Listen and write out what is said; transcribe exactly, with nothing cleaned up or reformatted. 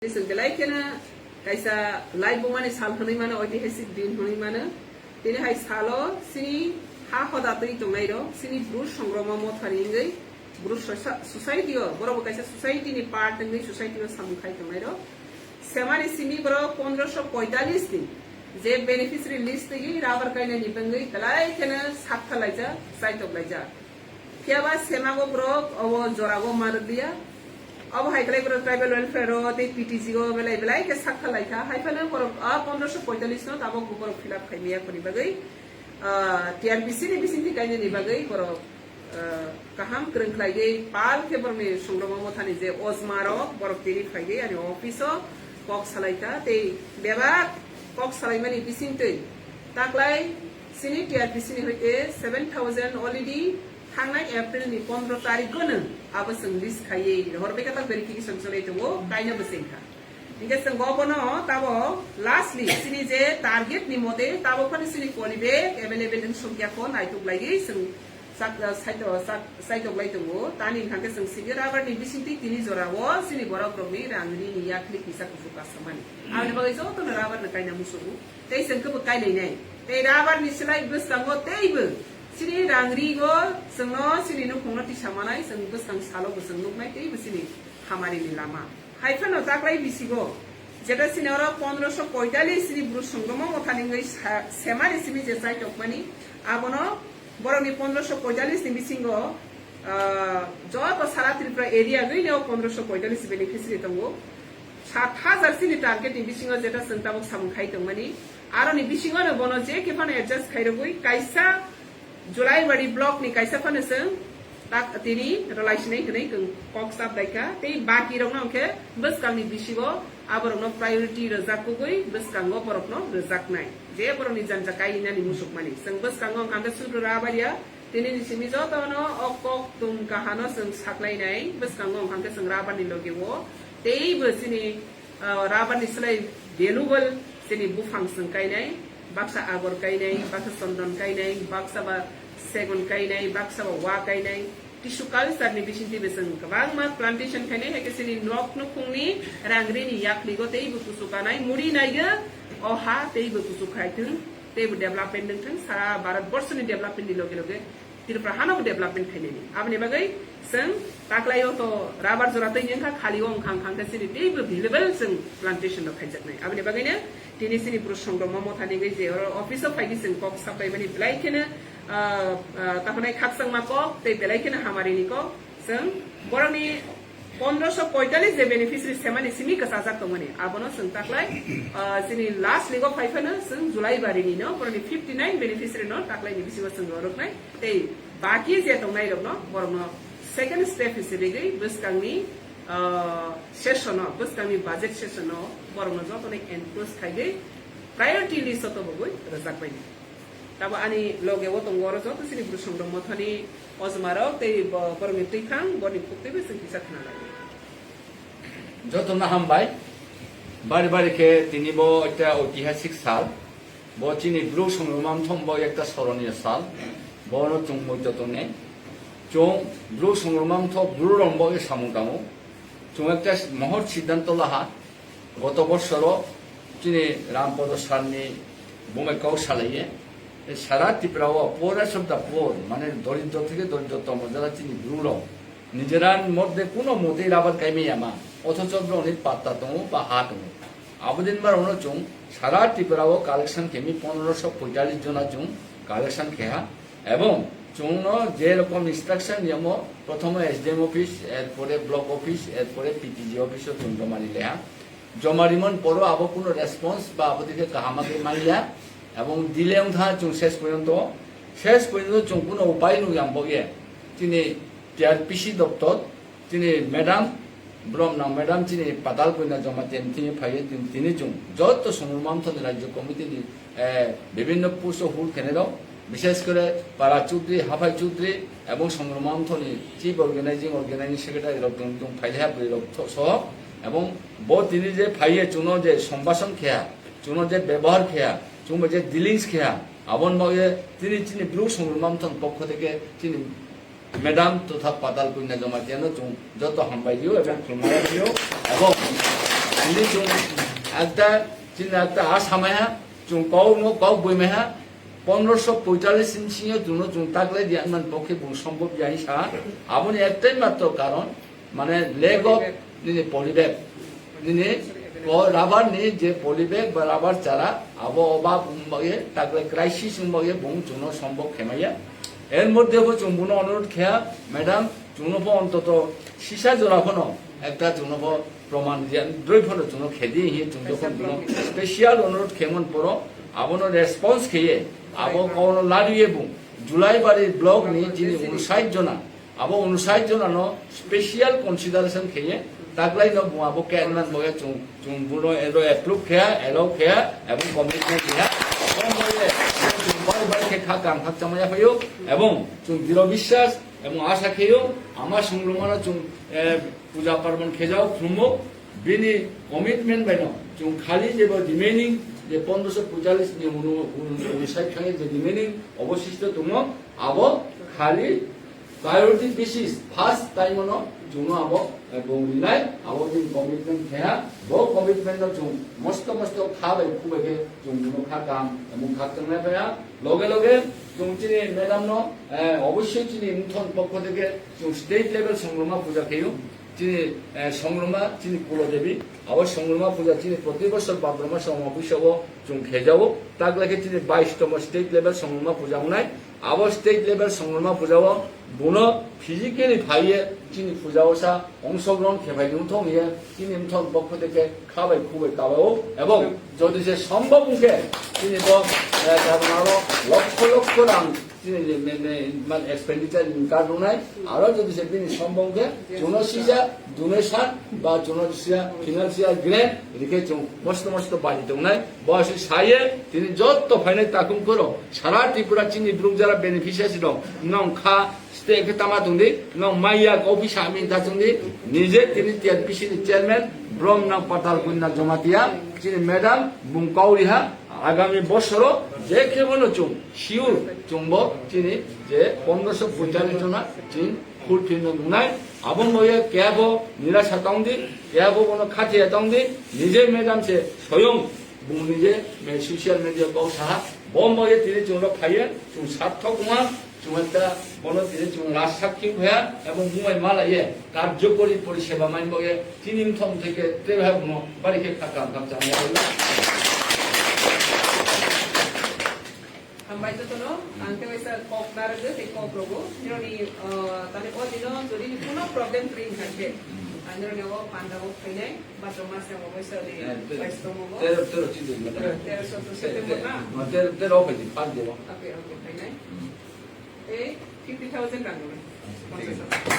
Chwng belai kheno kaisa laibumani sal hwnwi mano, oitihasik din hwnwi mano. Tini hai salo chini ha hoda twi tongnai rok, chini Bru Songroma Mothani wngwi Bru sosa-, society o, borok bo kaisa society ni part wngwi society o samung khai tongnai rok. Semani simi borok pondroso poitalis ni je beneficiary list twi rubber kainani bangwi belai kheno sakthalaijak, chaitoklaijak. Phiya ba semago borok obo jorago ma rwkliya. Obo hai khlai borok tribal welfare o tei P T G o belai belai khe sak kha lai kha. Hai phano borok a pondroso poitalis no tabok bo borok fill up khai maya khoni bagwi, ah, T R P C ni bisingtwi kainani bagwi borok, ah, kaham kwrwng khlaiwi pal khe borokni Songroma Mothani je ojma rok borok tini phaiwi ani office o kok salai kha tei bebak kok salaimani bisingtwi taklai chini T R P C ni hoite seven thousand already thangnai April ni pondro tarikgo no abo chwng list khaiwi rohor bai kha, verification chwlai tongo, kaino bwswng kha. Hinkhe chwng obono tabo lastly chini je target ni mote tabo phano chini polybag available wng sokya kho, naituk laiwi chwng sak-, saito-, sak-, saitok lai tongo. Tani hwnkha khe chwng sigi rubber ni bisingtwi tini jora o chini borok rokni rang rini yakli kisa kuphur kasamani. Aboni bagwi jotono rubber no kaina muchungo. Tei chwng kebo kailainai. Tei rubber ni slai bwskango teibo chini rang ri o chwngno chini nukhungno tisa manai, chwng bwskang salo bo chwng nuknai teibo chini hamari ni lama. Hai phano taklai bisigo, jeta chini oro pondroso poitalis chini Bru Songroma Mothani wngwi sa-, semani simi je chaitokmani, abono borokni pondroso poitalis ni bisingo, ah, joto sara Tripura area wngwi no pondroso poitalis beneficiary tongo. Sat hajar chini target ni bisingo jeta chwng tabuk samung khai tongmani, aroni bisingo no bono je khe phano adjust khai rwgwi kaisa Julaibari block ni kaisa phano chwng tak tini rwlai sinai hwnwi kok chap dai kha. Tei baki rok no hwnkhe bwskang ni bisingo aborok no priority rwjak kugui bwskango borok no rwjaknai. Je borok ni janja kainani musukmani. Chwng bwskango hwnkha khe Sudra Abaria tini ni simi joto no o kok tum kahano chwng saklainai. Bwskango hwnkha khe chwng rubber ni logi o teibo chini ah, rubber ni slai valuable chini buphang chwng kainai, baksa agor kainai, baksa chondon kainai, baksa ba segon kainai, baksa ba wa kainai, tissue culture ni bisingtwi bo chwng kwbangma plantation khainai, hai khe chini nok nukhungni rang rini yakligo teibo kuchuk kanai, muri naigo, o ha teibo kuchuk khai thwng, teibo development wng thwng, sara Bharat borso ni development ni loge loge Tripura hano bo development khainani. Aboni bagwi chwng taklaio to rubber jora twi wngkha, khali o wngkha, wngkha khe chini teibo available chwng plantation rok khaijaknai. Aboni bagwino tini chini Bru Songroma Mothani wngwi je oro office o phaigwi chwng kok saplaimani belai kheno, ah, ah, takhwnai khakchangma kok tei belai kheno hamarini kok. Chwng borokni pondroso poitalis je beneficiary semani simi kwchajak tongmani, abono chwng taklai, ah, chini last league o phai phano chwng July barini no, borokni fifty nine beneficiary no taklai ni bisingo chwng roroknai, tei baki je tongnai rokno, borokno second step hisabe gwi bwskangni, ah, session o, bwskangni budget session o borokno jotono enclose khaigwi priority list o tobogwi rwjakbaini. Tabo ani loge o tongo oro joto chini Bru Songroma Mothani ojmarok tei bo-, borokni twiphang, borokni phuktwibo chwng kisa khna lai. Jotono hambai. Bari bari khe tini bo ekta oitihasik sal. Bo chini Bru Songroma Mothani bo ekta soroniyo sal. Bono chwng moito tongnai. Chwng Bru Songroma Mothani Bru rok bo samung tango. Chwng ekta mohor siddhanto laha. Goto bosoro chini Rampodo sarni bumai kok salaiye, sara Tripura o poorest of the poor, mane doridro theke doridrotomo jara chini Bru rok, nijerar moddhe kuno motei rabar kaimaya ma, othocho borokni patta tongo ba ha tongo. Abodin borokno chwng sara Tripura o collection khemi pondroso poitallis jona chwng collection kheha. Ebong chwngno je rokom instruction riyamo, prothomo S D M office, erpore block office, erpore P T G office o chwng joma ri leha. Joma rimon poro abo kuno response ba abo dikhe kaham khe manliya. Ebong delay wngkha chwng ses porjonto, ses porjonto chwng kuno upai nukya, bo ye chini T R P C doptor, chini madam, borom nang madam chini Patal Kanya Jamatia ni thini phaiwi tin-, tini chwng joto Songroma Mothani Rajya Committee ni, eh, bibhinno post o hold khenai rok, bishes kore Para Chudri, Haphai Chudri ebong Songroma Mothani chief organizing, organizing secretary rok tong, tong phaiha bwrwi rok tho-, soho, ebong bo tini je phaiye chwngno je sombhason kheha, chwngno je bebohar kheha, chwngno je dealings kheha, aboni bagwi tini chini Bru Songroma Mothani pokho theke chini Madam totha Patal Kanya Jamatia no chwng joto hambai rio ebong khulumani rio ebong Hindi chung ekta, chini ekta ha samai ha, chung kau no kau bui mai ha, pondroso poichalis ni singo chung no chung taklai di anman pokhe bung sombhob ya sa, aboni ektai matro karon, mane lack of nini polybag, nini o rubber ni je polybag ba rubber chara, abo oba bung bagye taklai crisis bung bagye bung chung no sombhob khemaya. Er moddhe bo chung buno onurodh kheya, madam, chung no bo ontoto sisa jora phano ekta chung no bo proman dia, droi phano chung no khedi hi chung jokhon buno special onurodh khemon poro, abono response kheye, abo kono lariye bung, Julaibari block ni chini unsait jona, abo unsait jona no special consideration kheye, taklai no bung abo kenman boya chung, chung buno ero approve kheya, allow kheya, ebong commitment kheya, ebong boya chung bai bai khe kha kam khak chamaya phayo, ebong chung diro biswas, ebong asa kheyo, ama songrumano chung, eh, puja parbon khejao, khulumo, bini commitment bai no, chung khali jebo remaining, je pondroso poichalis ni unu, unu, unu side khange je remaining oboshisto tongo, abo khali priority basis first time no chung no abo, eh, bung rinai, abo bini commitment kheya, bo commitment no chung mosto mosto kha bai khu bai khe chung buno kha kam, emung kha tongnai baya, loge loge chung chini madam no, eh, obossoi chini mthon pokho theke chung state level songruma puja kheyo, chini, eh, songruma, chini Kulo Devi, abo songruma puja chini proti bosor Bhadrama Soma Puisa o chung khejao, tak lai khe chini baish tomo state level songruma puja wngnai, abo state level songruma puja o buno physically phaiye chini puja o sa ongshogrohon khepai wngthong ye chini mthon pokho theke kha bai khu bai kabao, ebong jodi se sombhob wngkhe chini bo, eh, Dharma o lokho lokho rang chini je me-, me-, man expenditure incur rwnai, aro jodi se bini sombong khe chuno sisa donation ba chuno sisa financial grant rikhe chung mosto mosto bari tongnai. Bo se saye tini jotto phainai takhum khoro sara Tripura chini bruk jara beneficiaries dong, nong kha state khe tama tongdi, nong maya office amin ta tongdi, nije tini T R P C ni chairman Brom nang Patal Kunda Jamatia, chini madam bung kauriha, Agami bosoro je khe bono chung sure chungbo chini je pondroso poichalis jona chini fulfill no nungnai. Aboni bagwi kebo nirasha tongdi, kebo bono khathiya tongdi, nije madam se soyong bung nije me social media kok saha, bom bagwi tini chungrok phaiye chung sarthok wngma. Chwng ekta bono tini chwng last sakhi wngya, ebong bumai malaiye karjokori poriseba main bagwi chini mthong theke tei hai bono bari khe kha kam kam chama. Hambai jotono, ang tei waisa kok narwgwi tei kok rogo. Nironi, ah, tani o dino jodi ni kuno problem kwrwi wngkha khe, ang nironi o panda o phainai, bathroom mas yang o waisa di, eh, te-, waisa tongo bo. Tero, tero chini, tero, tero so to September na? Ma, tero, tero o phaidi, pande o. Okay, okay, phainai. Hmm. Tei fifty thousand rang rwmani. Thik ache.